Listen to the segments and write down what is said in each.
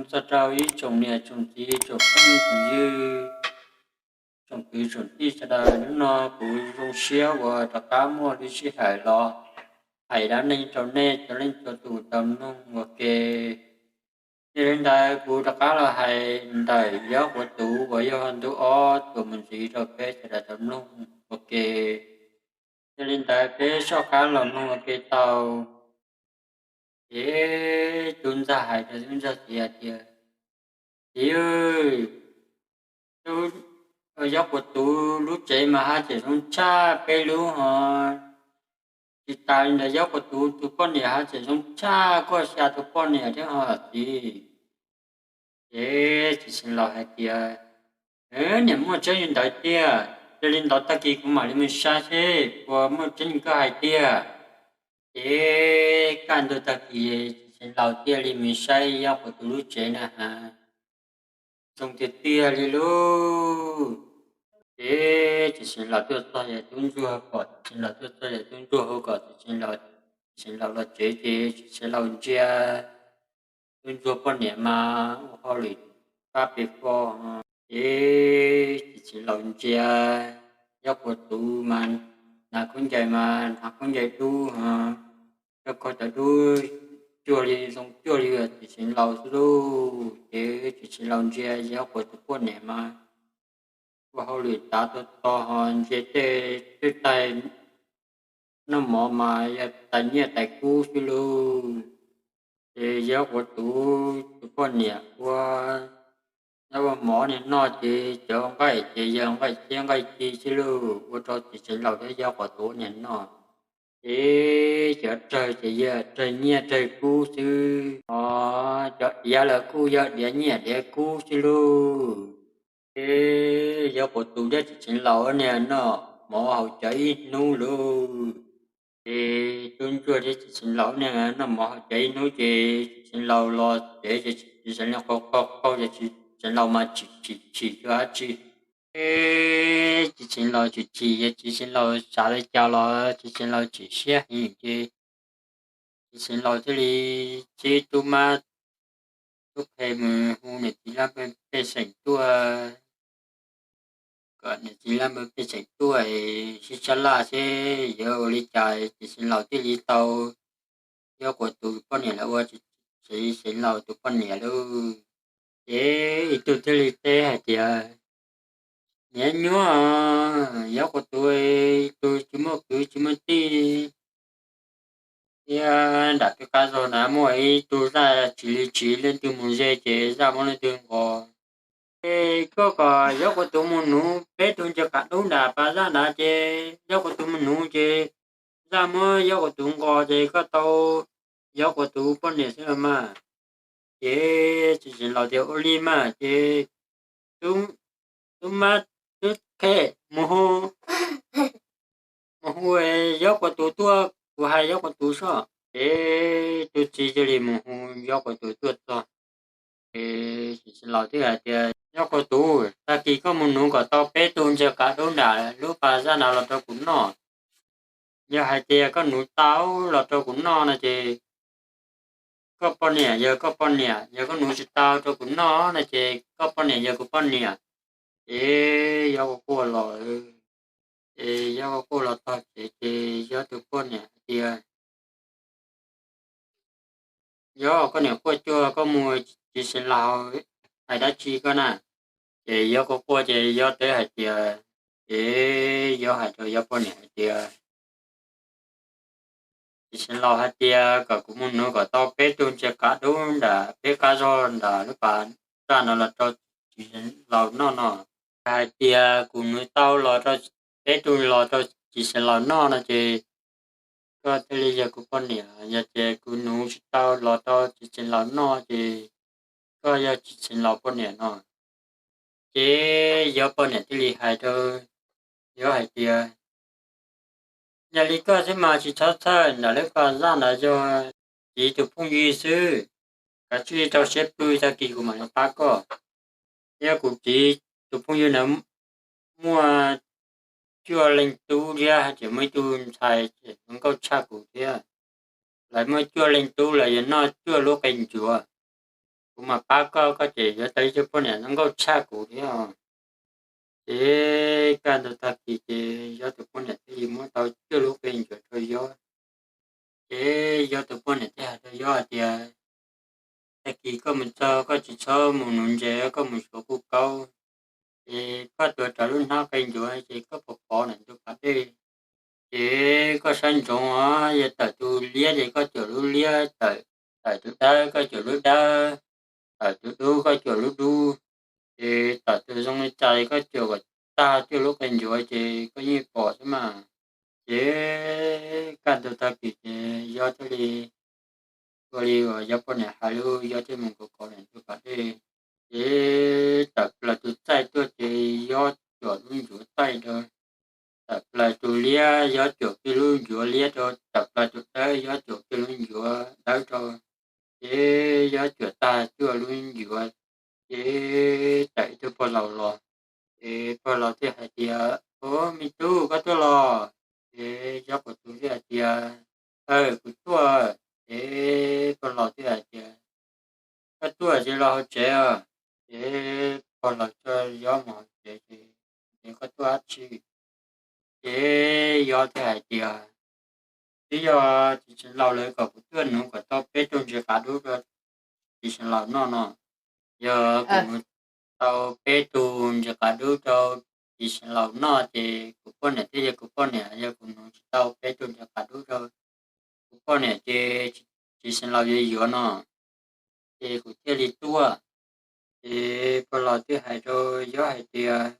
Txog rau ib tsoom niam tsoom txiv tsoom phooj tsoom ywg, tsoom kwv tsoom tij sawv daws, hnub no kuv zoo siab uas rov qab muaj lub sij hawm los hais dab neeg rau nej cov leej txhua tus tau mloog ua ke. Yog li ntawd kuv rov qab los hais ntawm Yob Quav Tuv uas yog ntu ob txuas mus ntxiv rau peb sawv daws tau mloog ua ke. Yog li ntawd peb soj qab los mloog ua ke tau. Ces tub ntxawg hais rau tub ntxawg txiv hais tias, Txiv, Yob Quav Tuv lub tsev mas haj tseem zoo tshaj peb lub ho. Tsis tas li ntawd Yob Quav Tuv tus poj niam haj tseem zoo tshaj koj xya tus poj niam thiab ho txiv. Ces txiv xeev laus hais tias, Niam muaj tseeb li ntawd tiag, yog li ntawd tag kis kuv mam li mus saib seb puas muaj tseeb li koj hais tiag. Ces kaj ntug tag kis txiv xeev laus thiaj li mus saib Yob Quav Tuv lub tsev na has, zoo tiag tiag li lauj. Ces txiv xeev laus tuaj txog ces tub ntsuag pom, txiv xeev laus tuaj txog ces tub ntsuag hu kom txiv xeev laus, txiv xeev laus los tsev ces txiv xeev laus ntsia tub ntsuag poj niam mas ua hauj lwm pab pes fo. Ces txiv xeev laus ntsia Yob Quav Tuv mas hnav khaub ncaws mas hnav khaub ncaws dub, cov khaub cov dub cuag li zoo cuag li txiv xeev laus xwb lauj. Ces txiv xeev laus ntsia Yob Quav Tuv poj niam mas ua hauj lwm tav to to ho ntsia tej twj tais noj mov mas yog tais nyiaj tais kub xwb lauj. Ces Yob Quav Tuv tus poj niam ua, ua mov niag noj ces cov nqaij ces yog nqaij txiab nqaij ci xwb lauj, ua rau txiv xeev laus thiab Yob Quav Tuv niag noj. Ces cov rawg ces yog rawg nyiaj rawg kub xwb, ho cov diav los kuj yog diav nyiaj diav kub xwb lauj. Ces Yob Quav Tuv thiab txiv xeev laus niag noj mov haus cawv ib hnub lauj. Ces tub ntsuag thiab txiv xeev laus niag noj mov haus cawv ib hnub ces txiv xeev laus los tsev ces txiv xeev laus qau qau qau ces txiv xeev laus mas tsis tsis tsis cuag dab tsi. Ces txiv xeev laus tsis chim ces txiv xeev laus xav li cas los txiv xeev laus chim siab heev ces txiv xeev laus thiaj li txib tub mab tub qhe mus hu niam txiv laj mej pej xeem tuaj, kom niam txiv laj mej pej xeem tuaj sib sab laj seb yuav ua li cas txiv xeev laus thiaj li tau Yob Quav Tuv poj niam los ua txiv xeev laus tus poj niam lauj. Ces ib tug thiaj li teb hais tias, Niam nyuaj, Yob Quav Tuv tus tsis muaj kwv tsis muaj tij, thiab nram peb qab zog na muaj ib tug zaj tsis li tsis leej twg mus ze ces zaj muab leej twg nqos. Ces koj kom Yob Quav Tuv mus nuv peb tug ntsia qav dub nram pas zaj nrad ces Yob Quav Tuv mus nuv ces zaj muab Yob Quav Tuv nqos ces koj tau Yob Quav Tuv poj niam xwb los mas. Ces txiv xeev laus tias, Ua li mas. Ces tub mab tub qhe mus hu, mus hu Yob Quav Tuv tuaj, kuv hais Yob Quav Tuv soj. Ces tus txiv cia li mus hu Yob Quav Tuv tuaj txog. Ces txiv xeev laus thiaj hais tias, Yob Quav Tuv, tag kis koj mus nuv kom tau peb tug ntsia qav dub nram lub pas zaj nrad los rau kuv noj. Yog hais tias koj nuv tau los rau kuv noj no ces koj poj niam yog koj poj niam, yog koj nuv tsis tau rau kuv noj no ces koj poj niam yog kuv poj niam. Ces Yob Quav Quaj los, ces Yob Quav Quaj los txog tsev ces Yob tus poj niam hais tias, Yob, koj niam quaj cuag koj mus txiv xeev laus hais dab tsi koj na? Ces Yob Quav Quaj ces Yob teb hais tias, ces Yob hais rau Yob poj niam hais tias, Txiv xeev laus hais tias kom kuv mus nuv kom tau peb tug ntsia qav dub nram peb qab zog nram lub pas zaj no los rau txiv xeev laus noj no. Hais tias kuv nuv tau los rau peb tug los rau txiv xeev laus noj no ces koj thiaj li yog kuv poj niam, yog ces kuv nuv tsis tau los rau txiv xeev laus noj ces koj yog txiv xeev laus poj niam no. Ces Yob poj niam thiaj li hais rau Yob hais tias, Yog li koj xwb mas tsis txhob txhawj, nram lub pas zaj ntawd yog txiv tus phooj ywg xwb, kav tsij rau siab pw, tag kis kuv mam li pab koj. Thiab kuv txiv tus phooj ywg ntawd muaj cuaj leej tub thiab tseem muaj ib tug ntxhais zoo nkauj tshaj kuv thiab. Lawv muaj cuaj leej tub, lawv yuav noj cuaj lub qe ncuav. kuv mam pab koj, koj ces yuav tau ib tug poj niam zoo nkauj tshaj kuv thiab. Ces kaj ntug tag kis ces Yob tus poj niam thiaj li muab tau cuaj lub qe ncuav rau Yob. Ces Yob tus poj niam thiaj hais rau Yob hais tias, tag kis koj mus txog koj tsis txhob mus nuv ntses, koj mus xyuas kuj kaub, ces koj tuav rawv lub hnab qe ncuav ces koj pov pov ntawm ntug pas dej. Ces koj saib ntsoov os, yog tawm tus liab ces koj cuam lub liab, tawm, tawm tus dawb koj cuam lub dawb, tawm tus dub koj cuam lub dub, ces tawm tus zoo li cas koj cuam kom tag cuaj lub qe ncuav ces koj yeej pom xwb mas. Ces kaj ntug tag kis ces Yob thiaj li ua li uas Yob poj niam hais lub, Yob thiaj mus kov kov ntawm ntug pas dej. Ces tawm plaws tus txaij tuaj ces Yob cuam lub ncuav txaij rau, tawm plaws tus liab Yob cuam kiag lub ncuav liab rau, tawm plaws tus dawb Yob cuam kiag lub ncuav dawb rau. Ces Yob cuam tag cuaj lub ncuav, ces tawm ib tug pog laus los. Ces pog laus thiaj hais tias, ua, me tub, koj tuaj los? Ces Yob pog tub thiaj hais tias, aw, kuv tuaj. Ces pog laus thiaj hais tias, koj tuaj ces los hauv tsev os. Ces pog laus coj Yob mus hauv tsev ces, ces koj tuaj dab tsi? Ces Yob thiaj hais tias, twb yog txiv xeev laus lawv kom kuv tuaj nuv kom tau peb tug ntses qav dub rau txiv xeev laus noj no. Yog kuv nuv tau peb tug ntses qav dub rau txiv xeev laus noj ces kuv poj niam thiaj yog kuv poj niam, yog kuv nuv tsis tau peb tug ntses qav dub rau kuv poj niam ces txiv xeev laus yuav yuav no, ces kuv thiaj li tuaj. Ces pog laus thiaj hais rau Yob hais tias,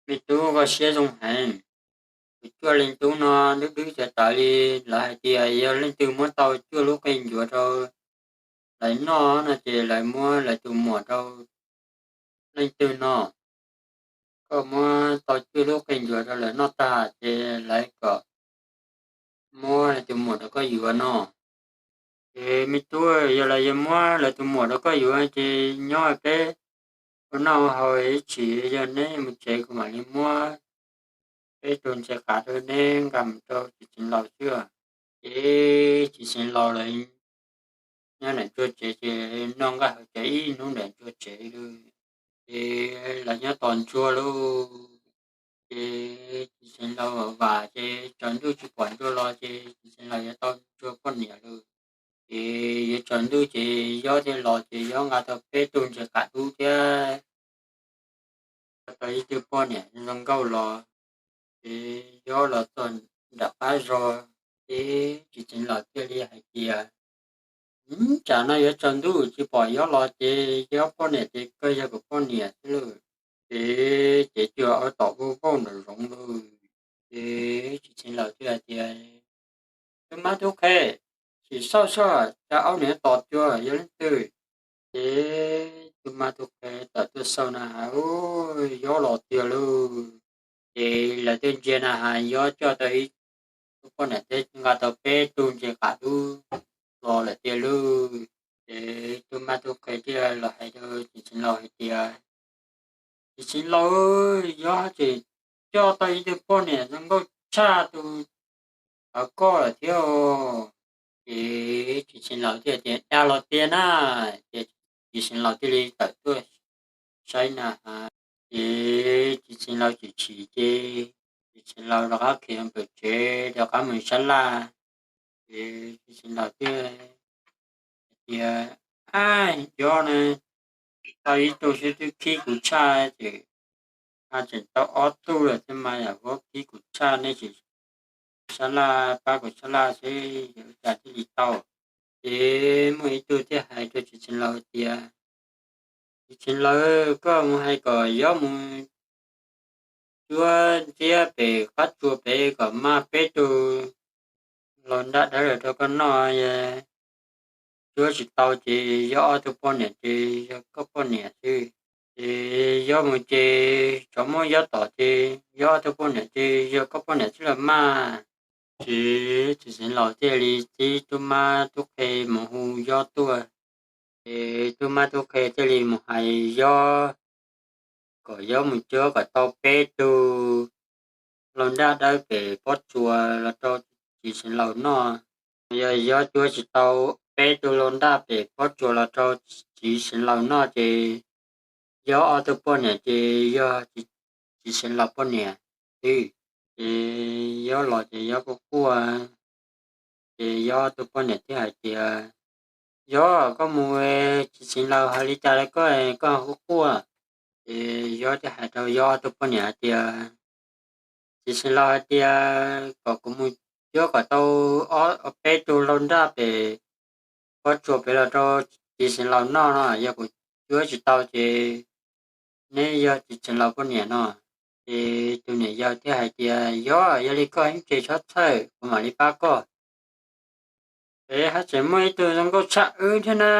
me tub, koj siab zoo heev. Kuv cuaj leej tub no dub dub cov tawv li, lawv hais tias yog leej twg muab tau cuaj lub qe ncuav rau lawv noj no ces lawv muab lawv tus muam rau leej twg no. Koj muab tau cuaj lub qe ncuav rau lawv noj tag ces lawv kom muab lawv tus muam rau koj yuav no. Ces me tub, yog lawv yuav muab lawv tus muam rau koj yuav ces nyob peb ua noj ua haus ib chim, yog neb mus tsev kuv mam li muab peb tug ntses qav rau neb nqa mus rau txiv xeev laus xwb. Ces txiv xeev laus lawv nyob nram ntug tsev ces noj nqaij haus cawv ib hnub nram ntug tsev lawm. Ces lawv nyob tos ntsuag lauj. Ces txiv xeev laus vam ces tsaus ntuj tsis pom ntsuag los ces txiv xeev laus yuav tau ntsuag poj niam lawm. Ces yuav tsaus ntuj ces Yob thiaj los ces Yob nqa tau peb tug ntses qav dub thiab tau ib tug poj niam zoo nkauj los. Ces Yob los txog nram qab zos, ces txiv xeev laus thiaj li hais tias, tsam no yuav tsaus ntuj tsis pom Yob los ces Yob poj niam ces kawg yog kuv poj niam xwb lauj. Ces ces cua ob tom vauj vauj nram zoov lauj. Ces txiv xeev laus thiaj hais tias, tub mab tub qhe, sim xauj soj, cas aub niam tos cua yog leej twg? Ces tub mab tub qhe tawm tuaj xauj na has, Yob los tiag lauj. Ces lawv twb ntsia na has Yob coj tau ib tug poj niam thiab nqa tau peb tug ntses qav dub los lawm tiag lauj. Ces tub mab tub qhe thiaj los hais rau txiv xeev laus hais tias, txiv xeev laus, Yob tseem coj tau ib tug poj niam zoo nkauj tshaj tus qhov koj lawm thiab. Ces txiv xeev laus thiaj tias, dag los tiag na. Ces txiv xeev laus thiaj li tawm tuaj saib na has, ces txiv xeev laus tsis chim ces txiv xeev laus rov qab khiav pem tsev rov qab mus sab laj. Ces txiv xeev laus thiaj hais tias, ab, Yob na, tau ib tug xwb twb khib kuv tshaj ces, a, tseem tau ob tug lawm thiab mas yam Yob khib kuv tshaj, nej tsis sab laj pab kuv sab laj seb yog ua cas thiaj li tau. Ces muaj ib tug thiaj hais rau txiv xeev laus hais tias, txiv xeev laus, koj mus hais kom Yob mus cuab ntxiab pem qab tsua pem kom maj peb tug laus nraj dawb los rau koj noj. Cuab tsis tau ces Yob ob tug poj niam ces yog koj poj niam xwb. Ces Yob mus ces tsov muab Yob tom ces Yob ob tug poj niam ces yog koj poj niam xwb los mas. Ces txiv xeev laus thiaj li txib tub mab tub qhe mus hu Yob tuaj. Ces tub mab tub qhe thiaj li mus hais Yob kom Yob mus cuab kom tau peb tug laus nraj dawb pem pob tsuas los rau txiv xeev laus noj. Yog Yob cuab tsis tau peb tug laug nraj pem pob tsuas los rau txiv xeev laus noj ces Yob ob tug poj niam ces yog txiv xeev laus poj niam xwb. Ces Yob los ces Yob kuj quaj. Ces Yob ob tug poj niam thiaj hais tias, Yob, koj mus, txiv xeev laus hais li cas rau koj, koj kuj quaj? Ces Yob thiaj hais rau Yob ob tug poj niam hais tias, Txiv xeev laus hais tias kom kuv mus cuab kom tau ob peb tug laug nraj pem pob tsuas pem los rau txiv xeev laus noj no, yog kuv cuab tsis tau ces neb yog txiv xeev laus poj niam no. Ces tus niam yau thiaj hais tias, Yob, yog li koj ib txhis txhob txhawj, kuv mam li pab koj. Peb haj tseem muaj ib tug zoo nkauj tshaj wb thiab na.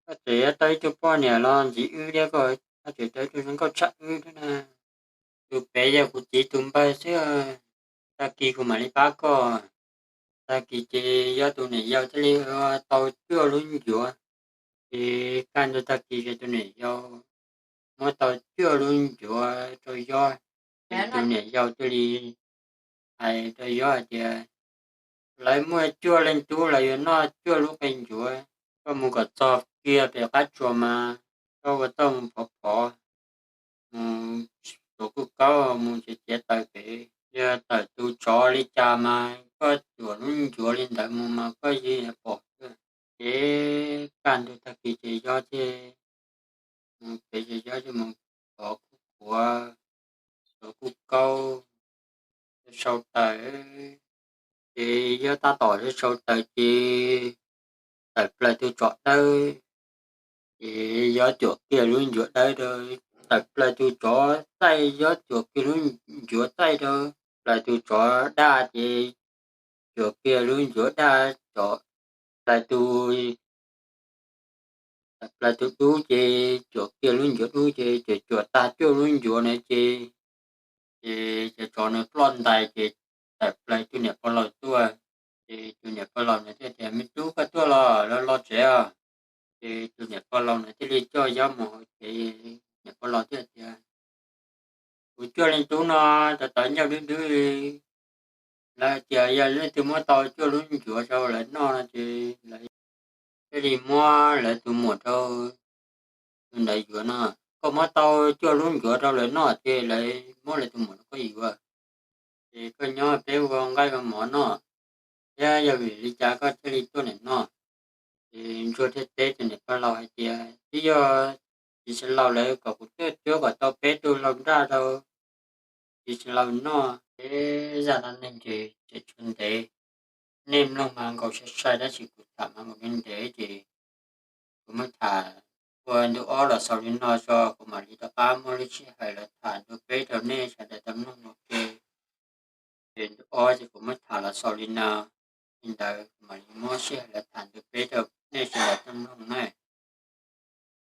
Koj tseem yuav tau ib tug poj niam los ntxiv wb thiab, koj haj tseem tau ib tug zoo nkauj tshaj wb thiab na. Tus pem yog kuv txiv tus npawg xwb, tag kis kuv mam li pab koj. Tag kis ces Yob tus niam yau thiaj li ua tau cuaj lub ncuav. Ces kaj ntug tag kis ces tus niam yau muab tau cuaj lub ncuav rau Yob. Ces tus niam yau thiaj li hais rau Yob hais tias, Lawv muaj cuaj leej tub, lawv yuav noj cuaj lub qe ncuav. Koj mus kom txog kiag pem qab tsuas mas koj ua txuj mus phov phov, mus xuas kuj kaub, mus txiav txiav taws pem. Yog tawm tus tsov li cas mas koj cuam lub ncuav li ntawd mus mas koj yeej yuav pom xwb. Ces kaj ntug tag kis ces Yob thiaj mus pem, ces Yob thiaj mus phov kuj khuav, xuas kuj kaub, sau taws. Ces Yob tab tom sau taws ces tawm plaws tus tsov dawb. Ces Yob cuam kiag lub ncuav dawb rau, tawm plaws tus tsov txaij, Yob cuam kiag lub ncuav txaij rau, plaws tus tsov daj ces cuam kiag lub ncuav daj, tsov plaws tus, tawm plaws tus dub ces cuam kiag lub ncuav dub ces cuam cuam tag cuaj lub ncuav na ces, ces cov tsov nws ploj ntais ces tawm plaws tus niam pog laus tuaj. Ces tus niam pog laus na thiaj tias, Me tub, koj tuaj los, los los tsev os. Ces tus niam pog laus na thiaj li coj Yob mus hauv tsev. Niam pog laus thiaj tias, Kuv cuaj leej tub no tawv tawv ncauj dub dub, lawv tias yog leej twg muab tau cuaj lub ncuav rau lawv noj no ces lawv thiaj li muab lawv tus muam rau tus ntawd yuav no. Koj muab tau cuaj lub ncuav rau lawv noj ces lawv muab lawv tus muam rau koj yuav. Ces koj nyob peb ua nqaij ua mov noj, thiab yog vim li cas koj thiaj li tuaj ntawm no? Ces ntsuag thiaj teb tus niam pog laus hais tias, Twb yog txiv xeev laus lawv kom kuv tuaj cuab kom tau peb tug laug nraj rau txiv xeev laus noj. Peb zaj dab neeg ces tseem tshuav ntev, nej mloog mas nkaus sai sai tab sis kuv tham mas nkaus ntev ntev ces kuv muab tham ua ntu ob los xaus li no tso, kuv mam li rov qab muaj lub sij hawm los tham ntu peb rau nej sawv daws tau mloog ua ke. Ces ntu ob ces kuv muab tham los xaus li no, li ntawd kuv mam li muab sij hawm los tham ntu peb rau